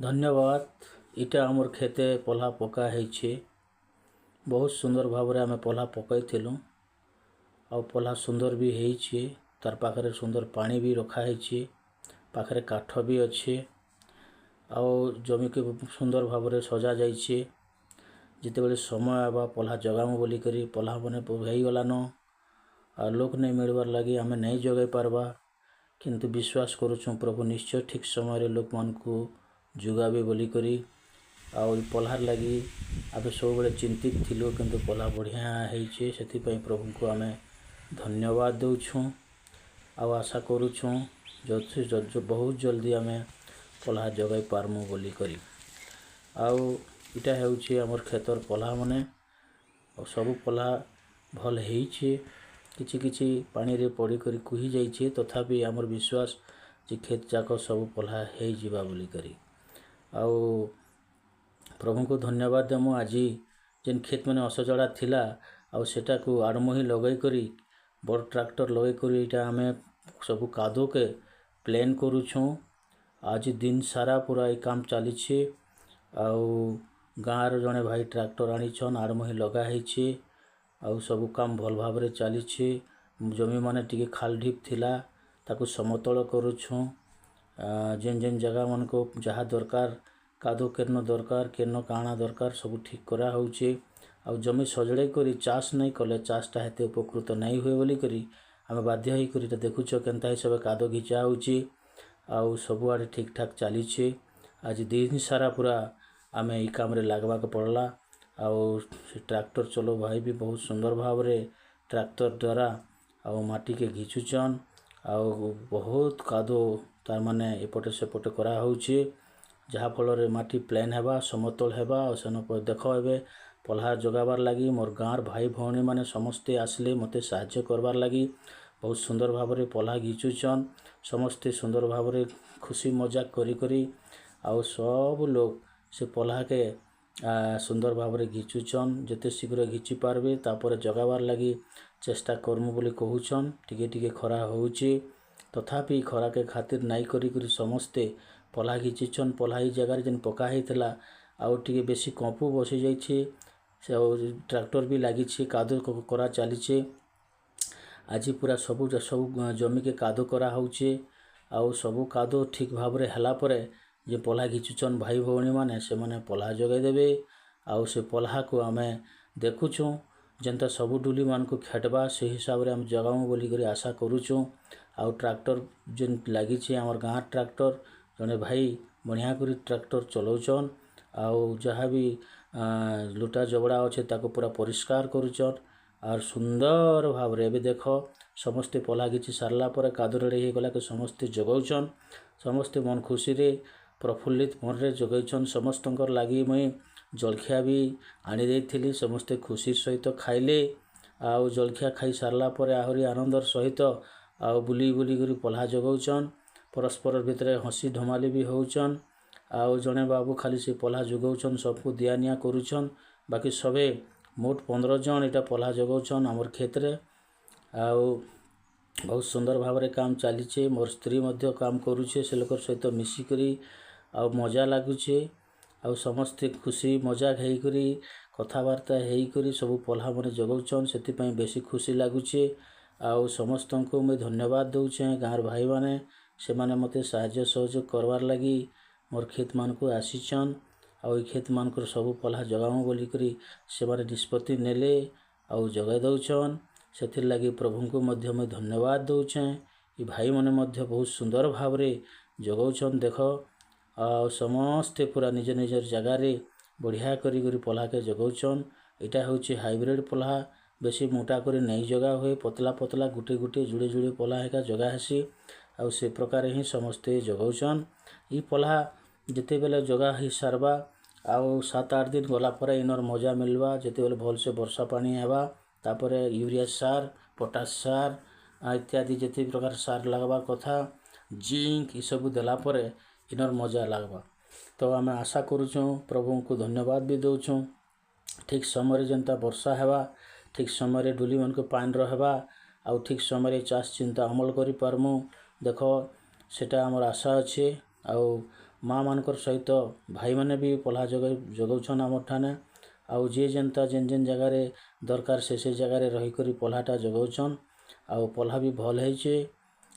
ଧନ୍ୟବାଦ। ଇଟା ଆମର୍ କ୍ଷେତେ ପଲ୍ହା ପକା ହେଇଛେ। ବହୁତ ସୁନ୍ଦର ଭାବରେ ଆମେ ପଲ୍ହା ପକାଇଥିଲୁ ଆଉ ପଲ୍ହା ସୁନ୍ଦର ବି ହେଇଛେ। ତାର୍ ପାଖରେ ସୁନ୍ଦର ପାଣି ବି ରଖା ହେଇଛେ, ପାଖରେ କାଠ ବି ଅଛେ ଆଉ ଜମିକେ ସୁନ୍ଦର ଭାବରେ ସଜା ଯାଇଛେ। ଯେତେବେଳେ ସମୟ ହେବା, ପଲ୍ହା ଜଗାମୁ ବୋଲିକରି ପଲ୍ହା ମାନେ ହେଇଗଲାନ ଆଉ ଲୋକ୍ ନାଇଁ ମିଳିବାର୍ ଲାଗି ଆମେ ନାଇଁ ଜଗାଇ ପାର୍ବା। କିନ୍ତୁ ବିଶ୍ୱାସ କରୁଛୁଁ, ପ୍ରଭୁ ନିଶ୍ଚୟ ଠିକ୍ ସମୟରେ ଲୋକମାନଙ୍କୁ ଯୋଗାବେ ବୋଲିକରି। ଆଉ ଏଇ ପଲ୍ହାର୍ ଲାଗି ଆମେ ସବୁବେଳେ ଚିନ୍ତିତ ଥିଲୁ, କିନ୍ତୁ ପଲ୍ହା ବଢ଼ିଆ ହେଇଛେ। ସେଥିପାଇଁ ପ୍ରଭୁଙ୍କୁ ଆମେ ଧନ୍ୟବାଦ ଦଉଛୁଁ ଆଉ ଆଶା କରୁଛୁଁ ବହୁତ ଜଲ୍ଦି ଆମେ ପଲ୍ହା ଜଗାଇ ପାର୍ମୁ ବୋଲିକରି। ଆଉ ଇଟା ହେଉଛି ଆମର୍ କ୍ଷେତର୍ ପଲ୍ହା ମାନେ ଆଉ ସବୁ ପଲ୍ହା ଭଲ୍ ହେଇଛେ। କିଛି କିଛି ପାଣିରେ ପଡ଼ିକରି କୁହି ଯାଇଛେ। ତଥାପି ଆମର୍ ବିଶ୍ୱାସ ଯେ କ୍ଷେତ୍ ଯାକ ସବୁ ପଲ୍ହା ହେଇଯିବା ବୋଲିକରି। ଆଉ ପ୍ରଭୁଙ୍କୁ ଧନ୍ୟବାଦ ଦେମୁ, ଆଜି ଯେନ୍ କ୍ଷେତ୍ ମାନେ ଅସଜଡ଼ା ଥିଲା ଆଉ ସେଟାକୁ ଆଡ଼ମୁହିଁ ଲଗେଇକରି, ବଡ଼ ଟ୍ରାକ୍ଟର ଲଗେଇକରି ଏଇଟା ଆମେ ସବୁ କାଦୁକେ ପ୍ଲେନ୍ କରୁଛୁଁ। ଆଜି ଦିନ ସାରା ପୁରା ଏଇ କାମ ଚାଲିଛେ। ଆଉ ଗାଁର ଜଣେ ଭାଇ ଟ୍ରାକ୍ଟର ଆଣିଛନ୍, ଆଡ଼ମୁହିଁ ଲଗା ହେଇଛେ ଆଉ ସବୁ କାମ ଭଲ ଭାବରେ ଚାଲିଛେ। ଜମିମାନେ ଟିକେ ଖାଲ ଢିପ୍ ଥିଲା, ତାକୁ ସମତଳ କରୁଛୁଁ। ଯେନ୍ ଯେନ୍ ଜାଗାମାନଙ୍କୁ ଯାହା ଦରକାର, କାଦୁଅ କେନ ଦରକାର, କେନ କାଣା ଦରକାର, ସବୁ ଠିକ୍ କରାହଉଛେ। ଆଉ ଜମି ସଜଡ଼େଇ କରି ଚାଷ୍ ନାଇଁ କଲେ ଚାଷଟା ହେତେ ଉପକୃତ ନାଇଁ ହୁଏ ବୋଲିକରି ଆମେ ବାଧ୍ୟ ହେଇକରି ଏଇଟା ଦେଖୁଛ କେନ୍ତା ହିସାବରେ କାଦୁଅ ଘିଚା ହଉଛି ଆଉ ସବୁଆଡ଼େ ଠିକ୍ ଠାକ୍ ଚାଲିଛେ। ଆଜି ଦିନ ସାରା ପୁରା ଆମେ ଏଇ କାମରେ ଲାଗ୍ବାକେ ପଡ଼୍ଲା। ଆଉ ସେ ଟ୍ରାକ୍ଟର ଚଲୋ ଭାଇ ବି ବହୁତ ସୁନ୍ଦର ଭାବରେ ଟ୍ରାକ୍ଟର ଦ୍ୱାରା ଆଉ ମାଟିକେ ଘିଚୁଛନ୍ ଆଉ ବହୁତ କାଦୁଅ ତାର୍ ମାନେ ଏପଟେ ସେପଟେ କରାହଉଛି, ଯାହାଫଳରେ ମାଟି ପ୍ଲେନ୍ ହେବା, ସମତଳ ହେବା। ଆଉ ସେନ ଦେଖ, ଏବେ ପଲ୍ହା ଯୋଗାବାର୍ ଲାଗି ମୋର୍ ଗାଁର ଭାଇ ଭଉଣୀମାନେ ସମସ୍ତେ ଆସିଲେ ମୋତେ ସାହାଯ୍ୟ କରବାର୍ ଲାଗି। ବହୁତ ସୁନ୍ଦର ଭାବରେ ପଲ୍ହା ଘିଚୁଛନ୍ ସମସ୍ତେ, ସୁନ୍ଦର ଭାବରେ ଖୁସି ମଜାକ କରି କରି ଆଉ ସବୁ ଲୋକ୍ ସେ ପଲ୍ହାକେ ସୁନ୍ଦର ଭାବରେ ଘିଚୁଛନ୍। ଯେତେ ଶୀଘ୍ର ଘିଚି ପାରବେ, ତାପରେ ଜଗାବାର୍ ଲାଗି ଚେଷ୍ଟା କର୍ମୁ ବୋଲି କହୁଛନ୍। ଟିକେ ଟିକେ ଖରା ହଉଛେ, ତଥାପି ଖରାକେ ଖାତିର ନାଇଁ କରି କରି ସମସ୍ତେ ପଲ୍ହା ଘିଚିଛନ୍। ପଲ୍ହା ଏଇ ଜାଗାରେ ଯେନ୍ ପକା ହେଇଥିଲା, ଆଉ ଟିକେ ବେଶୀ କମ୍ପୁ ବସି ଯାଇଛେ। ସେ ଆଉ ଟ୍ରାକ୍ଟର ବି ଲାଗିଛି, କାଦୁଅ କରା ଚାଲିଛେ। ଆଜି ପୁରା ସବୁ ସବୁ ଜମିକେ କାଦୁଅ କରାହଉଛେ। ଆଉ ସବୁ କାଦୁଅ ଠିକ୍ ଭାବରେ ହେଲା ପରେ ଯେ ପଲ୍ହା ଘିଚୁଛନ୍ ଭାଇ ଭଉଣୀମାନେ, ସେମାନେ ପଲ୍ହା ଯୋଗାଇ ଦେବେ। ଆଉ ସେ ପଲ୍ହାକୁ ଆମେ ଦେଖୁଛୁଁ, ଯେନ୍ତା ସବୁ ଡୁଲିମାନଙ୍କୁ ଖେଟ୍ବା, ସେଇ ହିସାବରେ ଆମେ ଜଗାମୁ ବୋଲିକରି ଆଶା କରୁଛୁଁ। ଆଉ ଟ୍ରାକ୍ଟର ଯେନ୍ ଲାଗିଛି, ଆମର୍ ଗାଁ ଟ୍ରାକ୍ଟର, ଜଣେ ଭାଇ ବଢ଼ିଆ କରି ଟ୍ରାକ୍ଟର ଚଲଉଛନ୍ ଆଉ ଯାହା ବି ଲୁଟା ଜବଡ଼ା ଅଛେ, ତାକୁ ପୁରା ପରିଷ୍କାର କରୁଛନ୍। ଆର୍ ସୁନ୍ଦର ଭାବରେ ଏବେ ଦେଖ, ସମସ୍ତେ ପଲ୍ହା ଘିଚି ସାରିଲା ପରେ କାଦୁଅ ରେଡ଼ି ହେଇଗଲା, ସମସ୍ତେ ଯୋଗଉଛନ୍। ସମସ୍ତେ ମନ ଖୁସିରେ, ପ୍ରଫୁଲ୍ଲିତ ମନରେ ଯୋଗେଇଛନ୍। ସମସ୍ତଙ୍କର ଲାଗି ମୁଇଁ ଜଳଖିଆ ବି ଆଣି ଦେଇଥିଲି। ସମସ୍ତେ ଖୁସି ସହିତ ଖାଇଲେ। ଆଉ ଜଳଖିଆ ଖାଇ ସାରିଲା ପରେ ଆହୁରି ଆନନ୍ଦର ସହିତ ଆଉ ବୁଲି ବୁଲି କରି ପଲ୍ହା ଯୋଗଉଛନ୍। ପରସ୍ପର ଭିତରେ ହସି ଧମାଲି ବି ହଉଛନ୍। ଆଉ ଜଣେ ବାବୁ ଖାଲି ସେ ପଲ୍ହା ଯୋଗଉଛନ୍, ସବକୁ ଦିଆ ନିଆ କରୁଛନ୍। ବାକି ସବେ ମୋଟ 15 ଜଣ ଏଇଟା ପଲ୍ହା ଯୋଗଉଛନ୍ ଆମର୍ କ୍ଷେତ୍ରେ। ଆଉ ବହୁତ ସୁନ୍ଦର ଭାବରେ କାମ ଚାଲିଛେ। ମୋର୍ ସ୍ତ୍ରୀ ମଧ୍ୟ କାମ କରୁଛେ ସେ ଲୋକର ସହିତ ମିଶିକରି ଆଉ ମଜା ଲାଗୁଛେ। ଆଉ ସମସ୍ତେ ଖୁସି ମଜାକ ହେଇକରି, କଥାବାର୍ତ୍ତା ହେଇକରି ସବୁ ପଲ୍ହା ମାନେ ଯୋଗଉଛନ୍, ସେଥିପାଇଁ ବେଶୀ ଖୁସି ଲାଗୁଛେ। ଆଉ ସମସ୍ତଙ୍କୁ ମୁଇଁ ଧନ୍ୟବାଦ ଦଉଛେଁ। ଗାଁର ଭାଇମାନେ, ସେମାନେ ମୋତେ ସାହାଯ୍ୟ ସହଯୋଗ କରବାର୍ ଲାଗି ମୋର୍ କ୍ଷେତ୍ମାନଙ୍କୁ ଆସିଛନ୍ ଆଉ ଏଇ କ୍ଷେତ୍ମାନଙ୍କର ସବୁ ପଲ୍ହା ଜଗାମୁ ବୋଲିକରି ସେମାନେ ନିଷ୍ପତ୍ତି ନେଲେ ଆଉ ଯୋଗାଇ ଦଉଛନ୍। ସେଥିର୍ଲାଗି ପ୍ରଭୁଙ୍କୁ ମଧ୍ୟ ମୁଇଁ ଧନ୍ୟବାଦ ଦଉଛେଁ। ଏ ଭାଇମାନେ ମଧ୍ୟ ବହୁତ ସୁନ୍ଦର ଭାବରେ ଯୋଗଉଛନ୍। ଦେଖ, ଆଉ ସମସ୍ତେ ପୁରା ନିଜ ନିଜର ଜାଗାରେ ବଢ଼ିଆ କରି କରି ପଲ୍ହାକେ ଯୋଗଉଛନ୍। ଏଇଟା ହେଉଛି ହାଇବ୍ରିଡ଼ ପଲ୍ହା। ବେଶୀ ମୋଟା କରି ନାଇଁ ଜଗା ହୁଏ, ପତଲା ପତଲା, ଗୁଟେ ଗୁଟେ, ଯୁଡ଼େ ଯୁଡ଼େ ପଲ୍ହା ହେକା ଜଗା ହେସି ଆଉ ସେ ପ୍ରକାରେ ହିଁ ସମସ୍ତେ ଯୋଗଉଛନ୍। ଇ ପଲ୍ହା ଯେତେବେଲେ ଜଗା ହେଇ ସାର୍ବା ଆଉ 7-8 ଦିନ ଗଲା ପରେ ଇନର୍ ମଜା ମିଲ୍ବା, ଯେତେବେଲେ ଭଲସେ ବର୍ଷା ପାଣି ହେବା। ତାପରେ ୟୁରିଆ ସାର୍, ପଟାସ ସାର୍ ଇତ୍ୟାଦି ଯେତେ ପ୍ରକାର ସାର୍ ଲାଗ୍ବା କଥା, ଜିଙ୍କ ଏସବୁ ଦେଲା ପରେ ଇନର୍ ମଜା ଲାଗ୍ବା। ତ ଆମେ ଆଶା କରୁଛୁଁ, ପ୍ରଭୁଙ୍କୁ ଧନ୍ୟବାଦ ବି ଦଉଛୁଁ, ଠିକ୍ ସମୟରେ ଯେନ୍ତା ବର୍ଷା ହେବା, ଠିକ୍ ସମୟରେ ଡୁଲିମାନଙ୍କୁ ପାଏନ୍ ରହେବା ଆଉ ଠିକ୍ ସମୟରେ ଚାଷ୍ ଚିନ୍ତା ଅମଳ କରିପାରମୁ। ଦେଖ, ସେଟା ଆମର୍ ଆଶା ଅଛେ। ଆଉ ମା ମାନଙ୍କର ସହିତ ଭାଇମାନେ ବି ପଲ୍ହା ଯୋଗଉଛନ୍ ଆମର୍ ଠାନେ। ଆଉ ଯିଏ ଯେନ୍ତା ଯେନ୍ ଯେନ୍ ଜାଗାରେ ଦରକାର, ସେ ସେ ଜାଗାରେ ରହିକରି ପଲ୍ହାଟା ଯୋଗଉଛନ୍। ଆଉ ପଲ୍ହା ବି ଭଲ୍ ହେଇଛେ।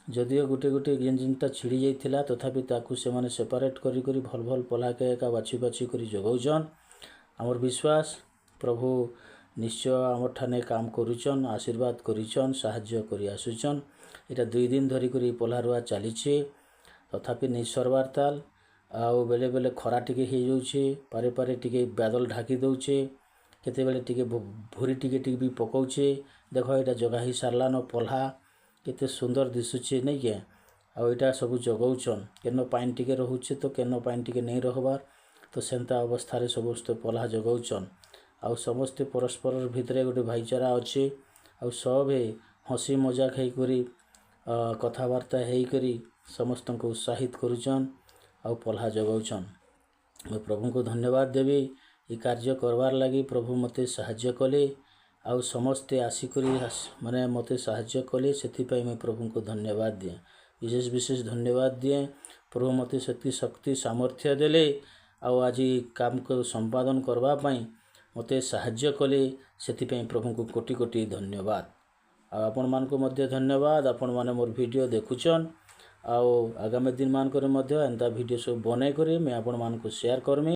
ଯଦିଓ ଗୁଟେ ଗୁଟେ ଯେନ୍ ଯେନ୍ଟା ଛିଡ଼ି ଯାଇଥିଲା, ତଥାପି ତାକୁ ସେମାନେ ସେପାରେଟ୍ କରି କରି ଭଲ୍ ଭଲ୍ ପଲ୍ହାକେ ଏକା ବାଛି ବାଛି କରି ଯୋଗଉଛନ୍। ଆମର୍ ବିଶ୍ୱାସ, ପ୍ରଭୁ ନିଶ୍ଚୟ ଆମର୍ ଠାନେ କାମ କରୁଛନ୍, ଆଶୀର୍ବାଦ କରିଛନ୍, ସାହାଯ୍ୟ କରି ଆସୁଛନ୍। ଏଇଟା 2 ଦିନ ଧରିକରି ପଲ୍ହା ରୁଆ ଚାଲିଛେ, ତଥାପି ନେଇ ସରବାର୍ ତାଲ୍। ଆଉ ବେଲେ ବେଲେ ଖରା ଟିକେ ହେଇଯାଉଛେ, ପାରେ ପାରେ ଟିକେ ବାଦଲ ଢାକି ଦଉଛେ, କେତେବେଳେ ଟିକେ ଭୁରି ଟିକେ ଟିକେ ବି ପକଉଛେ। ଦେଖ, ଏଇଟା ଜଗା ହେଇ ସାରିଲାନ। ପଲ୍ହା କେତେ ସୁନ୍ଦର ଦିଶୁଛେ, ନାଇଁ କେଁ? ଆଉ ଏଇଟା ସବୁ ଜଗଉଛନ୍। କେନ ପାଏନ୍ ଟିକେ ରହୁଛେ ତ କେନ ପାଏନ୍ ଟିକେ ନେଇ ରହବାର୍ ତ, ସେନ୍ତା ଅବସ୍ଥାରେ ସମସ୍ତେ ପଲ୍ହା ଜଗଉଛନ୍। ଆଉ ସମସ୍ତେ ପରସ୍ପରର ଭିତରେ ଗୋଟେ ଭାଇଚାରା ଅଛେ। ଆଉ ସଭେ ହସି ମଜାକ ହେଇକରି, କଥାବାର୍ତ୍ତା ହେଇକରି ସମସ୍ତଙ୍କୁ ଉତ୍ସାହିତ କରୁଛନ୍ ଆଉ ପଲ୍ହା ଜଗଉଛନ୍। ମୁଇଁ ପ୍ରଭୁଙ୍କୁ ଧନ୍ୟବାଦ ଦେବି। ଏ କାର୍ଯ୍ୟ କରବାର୍ ଲାଗି ପ୍ରଭୁ ମୋତେ ସାହାଯ୍ୟ କଲେ ଆଉ ସମସ୍ତେ ଆସିକରି ମାନେ ମୋତେ ସାହାଯ୍ୟ କଲେ, ସେଥିପାଇଁ ମୁଇଁ ପ୍ରଭୁଙ୍କୁ ଧନ୍ୟବାଦ ଦିଏ, ବିଶେଷ ବିଶେଷ ଧନ୍ୟବାଦ ଦିଏ। ପ୍ରଭୁ ମୋତେ ସେତିକି ଶକ୍ତି ସାମର୍ଥ୍ୟ ଦେଲେ ଆଉ ଆଜି କାମକୁ ସମ୍ପାଦନ କରିବା ପାଇଁ ମୋତେ ସାହାଯ୍ୟ କଲେ, ସେଥିପାଇଁ ପ୍ରଭୁଙ୍କୁ କୋଟି କୋଟି ଧନ୍ୟବାଦ। ଆଉ ଆପଣମାନଙ୍କୁ ମଧ୍ୟ ଧନ୍ୟବାଦ, ଆପଣମାନେ ମୋର ଭିଡ଼ିଓ ଦେଖୁଛନ୍। ଆଉ ଆଗାମୀ ଦିନମାନଙ୍କରେ ମଧ୍ୟ ଏନ୍ତା ଭିଡ଼ିଓ ସବୁ ବନେଇକରି ମୁଇଁ ଆପଣମାନଙ୍କୁ ସେୟାର କରମି।